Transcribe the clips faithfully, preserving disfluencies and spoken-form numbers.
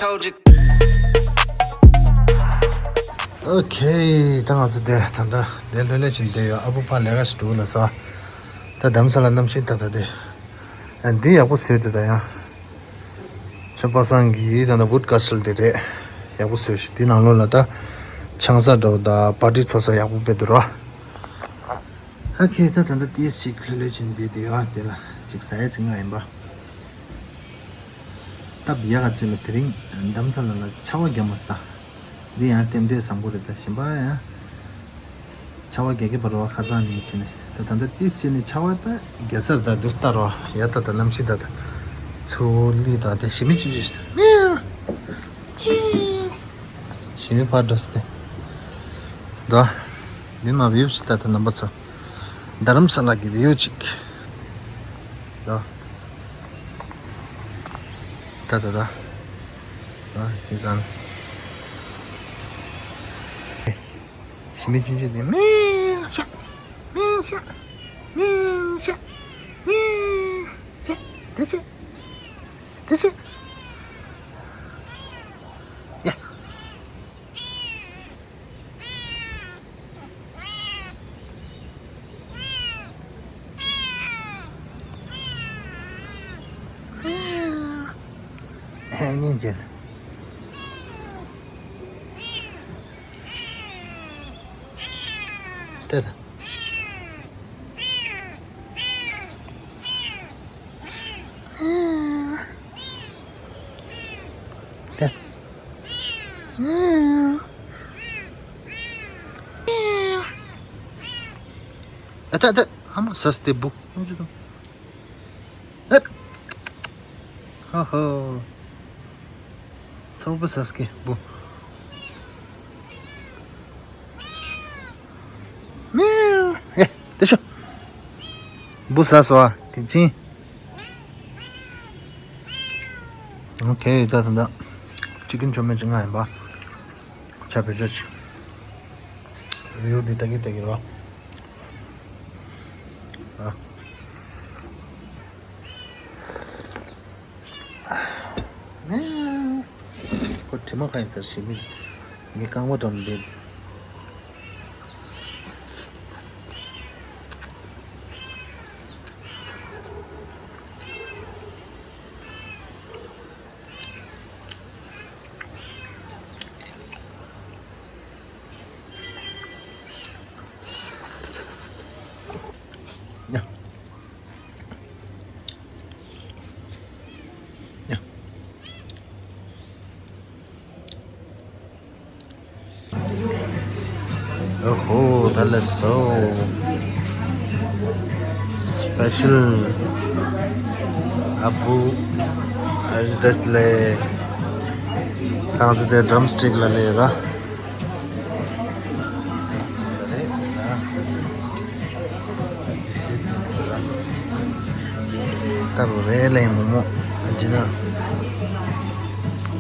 ཨོ་ཁེ། ད་ང་ཚོ་དེ་ད་ལྟ་དེ་ལྷོད་ལྷོད་ཕྱིན་བསྡད་ཡོད། ཨ་ཕོ་ཕར་ལས་ཀ་ཞིག་འགྲོ་ན་ས། ད་རྡ་རམ་ས་ལ་གནམ་གཤིས་ད་ལྟ་དེ། ཨ་འདི་ཡག་པོ་བཟོས་འདུག་ད་ཡང་། ཆོས་པ་སངས་ཀྱིས་ད་ལྟ་wood castle དེ་རེད། ཡག་པོ་བཟོས་ཤག་དེ་ནང་ལོགས་ལ་ད་ཆང་ས་འདྲ་བོ་དང་པར་ཊི་ཚོགས་ས་ཡག་པོ་སྤེལ་འདུག་ར། ཨ་ཁེ། ད་ད་ལྟ་ཏིས་ཅིག་ལྷོད་ལྷོད་ཕྱིན་བསྡད་དེ་ཡོད། དེ་ལ་ཅིག་ཟ་ཡ་ཅིག་མངགས་ཡིན་པ། སྟབས་ཡག་ག་ཅིག་ལ་དེ་རིང་རྡ་རམ་ས་ལ་ལ་ཆར་པ་བརྒྱབ་མ་སོང་ད། འདི་ཡང་རྟེན་འབྲེལ་བཟང་པོ་རེད། ད་གཞན་པ་ཡང་ཆར་པ་རྒྱག་གི་བར་བ་ཁ་སང་ནས་ཕྱིན་ནས་ད་ད་ལྟ་ཏིས་ཕྱིན་ནས་ཆར་པ་ད་རྒྱག་ས་རེད། ད་འདུག་སྟ་རོ་ཡ། ད་ད་གནམ་གཤིས་ད་ད་ཚུར་ལི་ད་དེ་ཞི་མི་ཅི་ཅི་ཞི་མི་ཕར་འགྲོ་སྟེ་ད་འདི་ན་བིའུ་ཅིག་ད་ད་རྣམ་པ་ཚོ་རྡ་རམ་ས་ལ་གི་བིའུ་ཅིག་ད་ད་ད་ད། ཨ་ཡི་ཙང་། ཞི་མི་ཆུང་ཆུང་དེ་མིང་ཤ། མིང་ཤ། མིང་ཤ། མིང་ཤ། དེ་ཆེ། དེ་ཆེ། ཡ། ཨེ་སྙིང་རྗེ། ལྟོས་དང་། ལྟོས། ཨ་ཏ་ཏ། ཨ་མ་ཟ་སྟེ་བུ། ཧ་ཧོ། ཚོགས་པ་ཟ་སྐད་བུ། མིའུ། ཨེ། དེ་ཤོ། བུ་ཟ་སོ་དེ་ཅིན། ཨོ་ཁེ། ད་ད་ད། ཅི་ཀིན་ཆོ་མེད་ཅི་ང་ཡིན་པ། ཆ་བེ་ཆ་ཅི། ཡུ་དེ་ད་གི་ད་གི་རོ། ཨ། ཁོ་དྲི་མ་གང་ཡིན་ཟེར་ཞིག་མིན། ངའི་རྐང་པ་འགྲམ་འདེབས། ཡ། ཡ། ཨོ་ཧོ། ད་ལགས་སོ། སི་པེ་ཤལ། ཨ་བུ། ཨ་ཇི་ཏེས་ལེ། ཐང་ཟི་དེ་ཌམ་སི་ཊིག་ལ་ལེ་ར། ད་རུ་རེ་ལེ་མོ་མོ། ཨ་ཇི་ན།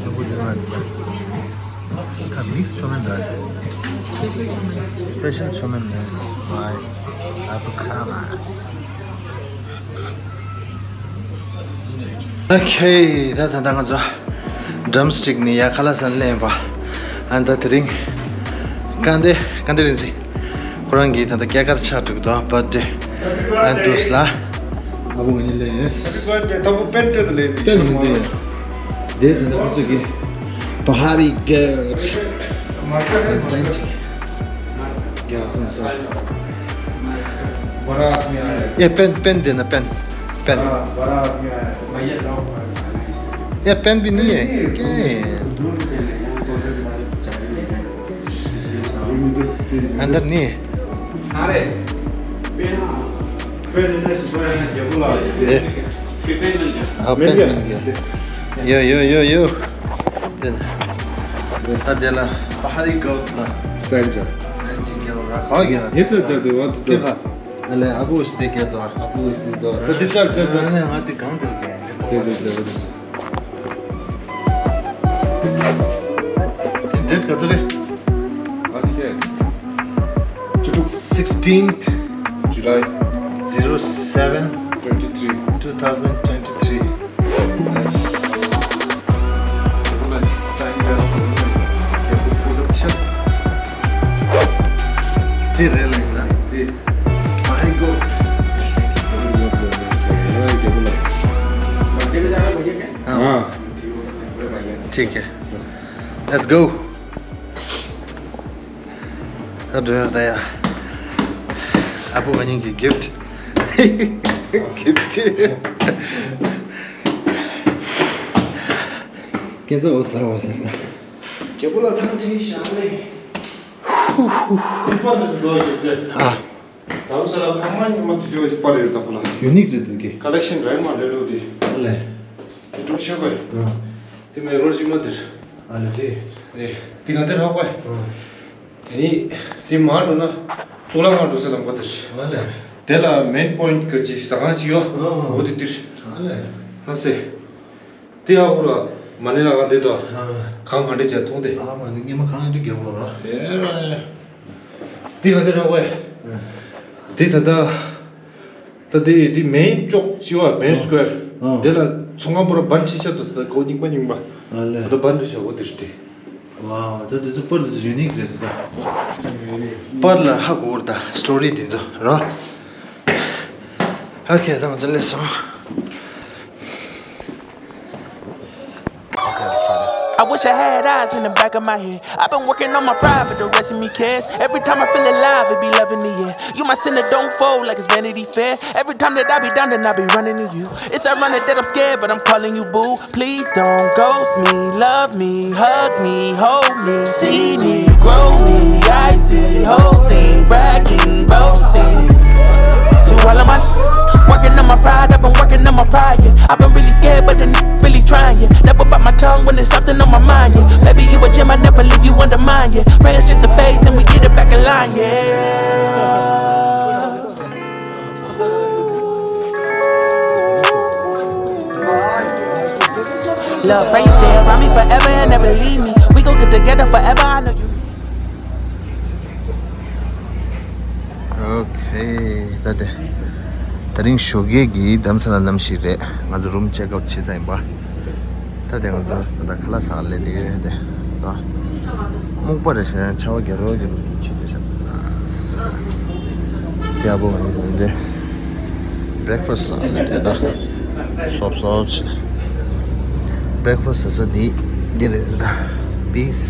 ཨ་བུ་དེ་ན། ཁ་མིག་སི་ཆོ་མེན་ད། སི་པེ་ཤལ་ཆོ་མེན་མེད། བའི། ཨ་བུ་ཁ་མ་སི། ཨོ་ཁེ། ད་ད་ད་ང་ཚོ་ཌམ་སི་ཊིག་ནས་ཡར་ཁ་ལག་ཟ་ལེན་པ། ཨ་ད་དེ་རིང་སྐལ་ལྡན་སྐལ་ལྡན་རིག་འཛིན་ཁོ་རང་གི་ད་ལྟ་སྐྱེས་སྐར་ཆགས་འགྲོ་གི་འདུག་བར་ཐི་ཌེ། ཨ་འདུག་ལ། ཨ་བུ་ང་གཉིས་ལེན་ཡོད། Happy birthday. ད་བུ་པེན་སྤྲད་དུ་ལེན་དེ་པེན་མི་འདུག་ཡ། དེ་ད་ལྟ་ཁོ་ཚོ་གི་བྷ་རི་གར་སན་ཅིག་རྒྱག་སོང་ས། ཡ་པེན་པེན་དེ་ན་པེན་པེན། ཡ་པེན་པི་ནི་ཡ་ཀེ། ཨན་དར་ནི། དེ། ཨ་པེན་པེན་ཡ། ཡོ་ཡོ་ཡོ་ཡོ། དེ། ད་དེ་ལ་བྷ་རི་གར་ལ། སན་ཅིག་སན་ཅིག་རྒྱག་ར་ཁ་རྒྱག་ཡིད་ཚད་ཚད་དུ་བ་དུ་ཀེ་ཁ། ཨ་ལེ་ཨ་བུ་སྟེ་ཀེ་དོ། ཨ་བུ་སྟེ་དོ། ད་འདི་ཙར་ཙར་དོ། ཨ་ལེ་ང་འདི་གང་དུ་ཀེ། ཙེ་ཙེ་ཙེ་བ་དུ་ཙེ། དེ་འདྲ་ག་ཚོད་རེད། What's that? Sixteenth July, zero seven twenty-three, two thousand twenty-three. Nice. ठीक है। Let's go. ད་འགྲོ་ཡ་ད་ཡ། ཨ་ཕོ་ང་གཉིས་ཀྱི་gift. Gift. ཁྱེད་ཚོ་འོ་ཟེར་འོ་ཟེར་ད། རྒྱལ་པོ་ལ་ཐང་ཆེན་བཞག་ལེ། ཁུག་པ་དེ་ཚོ་འགྲོ་ཡ་རྒྱལ་རྩེ། ཨ། དམ་ས་ལ་ཕ་མ་ཉི་མ་དུས་ཚོད་པར་ཡོད་ད་ཁོ་ལ། ཡུ་ནིག་རེད་འདུག་གི། ཀ་ལེག་ཤན་རེད་མ་རེད་ལོ་དེ། ཨ་ལེ། དེ་འགྲོ་ཤེས་པ་རེད། ཨ། དེ་མེ་རོ་ཅིག་མ་དེར། ཨ་ལེ་དེ། དེ་དེ་ག་དེར་ཧ་གོ་ཡ། ཨ། དེ་ནི་དེ་མ་འགྲོ་ན་གཙུག་ལག་ཁང་འགྲོ་ས་ལམ་ཁ་དེར། ཨ་ལེ། དེ་ལ་མེན་པོ་ཡིན་ག་ཅིག་ཟ་ཁང་ཅིག་ཡོད། ཨ། འོ་དེ་དེར། ཨ་ལེ། ཧ་སེ། དེ་ཨ་ཁུ་ར་མ་ནི་ལ་ག་འདི་དོ། ཨ། གང་ག་འདྲ་བྱས་མཐོང་དེ། ཨ་མ་ནི་ཉི་མ་གང་འདྲ་རྒྱལ་པོ་ར། ཨེ་ར་ཨེ། དེ་ག་འདི་ར་ཝེ། ཨ། དེ་ད་ད། ད་དེ་དེ་མེན་ཅོག་ཅི་བ་མེན་སྐོར། ཨ། དེ་ལ་ཚོང་ཁང་པོ་ར་བན་ཆི་ཆ་དུ་ས་གོ་རྙིང་པ་རྙིང་པ། ཨ་ལེ། ད་བན་དུ་ཤ་བོ་དེ་ཤ་དེ། ཝའོ། ད་དེ་ཚོ་པར་དེ་ཚོ་ཡུ་ནིག་རེད་ད། པར་ལ་ཧ་གོ་བར་ད་སི་ཊོ་རི་དེ་ཚོ་ར། ཨོ་ཁེ། ད་ང་ཚོ་སླེབས་སོང་། I wish I had eyes in the back of my head. I've been working on my pride, but the rest of me cares. Every time I feel alive, it be loving the air. You my sinner, don't fold like it's Vanity Fair. Every time that I be down, then I be running to you. It's ironic that I'm scared, but I'm calling you boo. Please don't ghost me, love me, hug me, hold me, see me, grow me. I see whole thing, bragging, boasting. To all of my working on my pride, I've been working on my pride, yeah. I've been really scared, but the n- really trying, yeah. Never bite my tongue when there's something on my mind, yeah. Baby, you a gem, I never leave you undermined, yeah. Prayers just a phase and we get it back in line, yeah. Love, pray you stay around me forever and never leave me. We gon' get together forever, I know you. ཨོ་ཁེ། ད་དེ་ད་རིང་ཞོགས་ཀས་ཀྱི་གདམ་ས་ལ་ནམ་ཞིག་རེད། ང་ཚོ་རུམ་ཅེག་ཨའུཊ་བྱེད་ས་ཡིན་པ། ད་དེ་ང་ཚོ་ད་ཁ་ལག་ཟ་ག་སླེབས་བསྡད་ཡོད་དེ། ད་སྨུག་པ་རེད་ཤག་ཆར་པ་རྒྱག་རོགས་རྒྱག་རོགས་བྱེད་བསྡད་ཤག་དེ་ཨ་ཕོ་ང་གཉིས་ཀྱི་འདི་བྷི་རེག་ཕ་སི་ཟ་ག་སླེབས་བསྡད་ད། སོབ་སོབ་བྱེད། བྷི་རེག་ཕ་སི་ཟ་ས་འདི་འདི་རེད་ད། Peace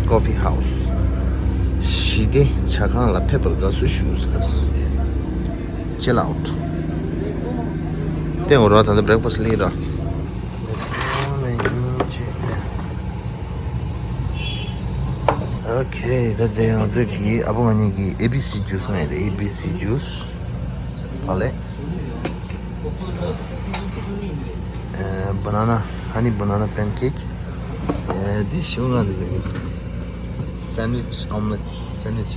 Coffee House། ཞི་བདེ་ཇ་ཁང་ལ་ཕེབས་པར་དགའ་བསུ་ཞུ་ཟེར། Chill out། དེ་འོ་ར་ད་ལྟ་བྷི་རེག་ཕ་སི་སླེབས་ར། ཨོ་ཁེ། ད་དེ་ང་ཚོས་ཀྱི་ཨ་ཕོ་ང་གཉིས་ཀྱི་ཨེ་བི་སི་ཇུས་ང་ཡོད་དེ། ཨེ་བི་སི་ཇུས། ཨ་ལེ། ཨ། banana, honey banana pancake. ཨ། འདི་ཞིམ་ང་འདུག་གི། Sandwich omelette, sandwich,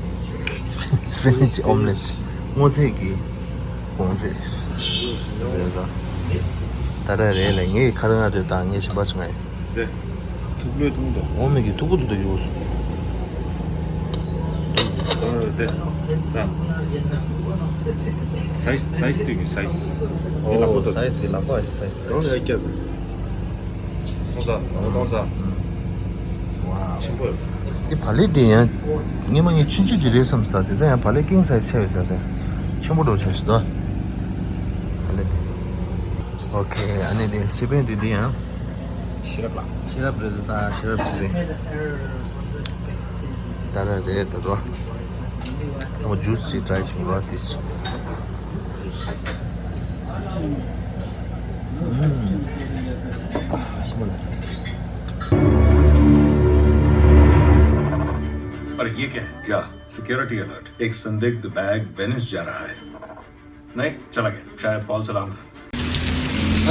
spinach omelette. སྔོ་ཚལ་གྱི་གོང་ཚད་རེད་ད། ད་ར་རེད་ལ། ངས་ཁ་ར་ང་དུས་དང་ངས་ཞིམ་པ་བྱུང་ང་ཡིན། དེ། ཐུག་ལོས་ཐུང་དང་། འོ་མི་གི་ཐུག་པོ་ཐུག་ཏུ་ཡོད། དེ། ད། སའི་ཛི་སའི་ཛི་དེ་གི་སའི་ཛི། འོ་ལག་པ་དང་། སའི་ཛི་གི་ལག་པ་ཞིག་སའི་ཛི་དང་། གང་ལ་སྐྱབས། ཏོང་ཟ། ཏོང་ཟ། ཝའོ། ཆེན་པོ། དེ་བག་ལེབ་དེ་ཡང་སྔོན་མ་ངས་ཆུང་ཆུང་དེ་རེད་བསམ་ས། དེ་ཚོ་ཡང་བག་ལེབ་ཀིང་སའི་ཛི་ཆེ་བའི་ས་དེ་ཆེན་པོ་འགྲོ་ཆགས་ཤིག་དོ། བག་ལེབ་དེ། ཨོ་ཁེ། ཨ་ནི་དེ་སི་པན་དེ་དེ་ཡང་། ཤེས་རབ་ལ། ཤེས་རབ་རེད་ད། ཤེས་རབ་སི་པན། ད་ར་རེད་ད་རོ། ཨོ་ཇུས་ཅིག་ཊ་རའི་བྱུང་རོ་ཏིས། ཨ། ཞིམ་པོ་ལ། अरे ये क्या है? क्या? Security alert. एक संदिग्ध bag Venice जा रहा है। नहीं, चला गया। शायद फॉल्स अलार्म था।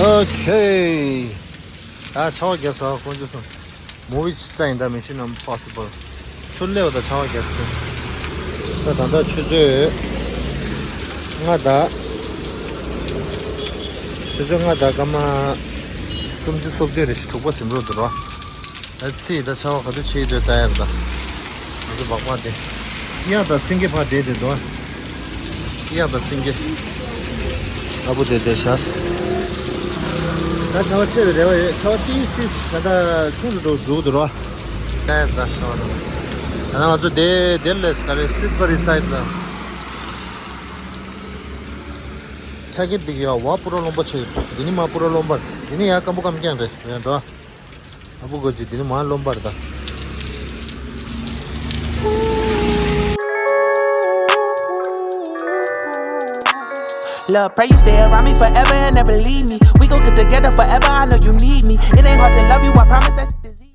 ཨོ་ཁེ། ད་ཆར་པ་བརྒྱབ་སོང་། དཀོན་མཆོག་གསུམ། མུ་ཝི་ཅིག་ལྟ་ཡིན་ད། Mission Impossible། ཚུར་སླེབས་པ་ད་ཆར་པ་བརྒྱབ་སོང་། ད་ད་ལྟ་ཆུ་ཚོད་ལྔ་དང་། ཆུ་ཚོད་ལྔ་དང་སྐར་མ་སུམ་ཅུ་སོ་བདུན་རེད། དྲུག་པ་ཟིན་འགྲོ་འདུག་རོ། ད་ཚེས་ད་ཆར་པ་ག་ཚོད་ཆེ་ཡོད་ལྟ་ཡ་རེད་ད། ང་ཚོ་སྦག་སྦག་དེ། གཡག་དང་སེང་གེ་ཕར་བསྡད་བསྡད་འདུག་ཨ། གཡག་དང་སེང་གེ། ཨ་ཕོ་དེ་བསྡད་ཤག་ད་ཆར་པ་ཆེ་བའི་རེ་བ་ཡོད། ཆར་པ་ཏིས་ཏིས་ད་ལྟ་ཆུང་དུ་འགྲོ་འགྲོ་གི་འདུག་རོ། ལྟ་ཡ་རེད་ད་ཆར་པ་ད། ད་ང་ཚོ་དེ་དེར་སླེབས་ག་རེ། སིལ་བར་རི་སའིཌ་ལ། ཆ་ཁེབས་འདི་གི་ཡ་བ་པུ་ར་ལོང་པ་ཆེ་ཡོད། འདི་ནི་མ་པུ་ར་ལོང་པ་རེད། འདི་ནི་ཡ་སྐམ་པོ་སྐམ་རྐྱང་རེད་ཡ་འགྲོ། ཨ་བུ་གོ་ཅི་དེ་ནི་མ་རློམ་པར་ད། Love, pray you stay around me forever and never leave me. We gon' get together forever, I know you need me. It ain't hard to love you, I promise that shit is easy.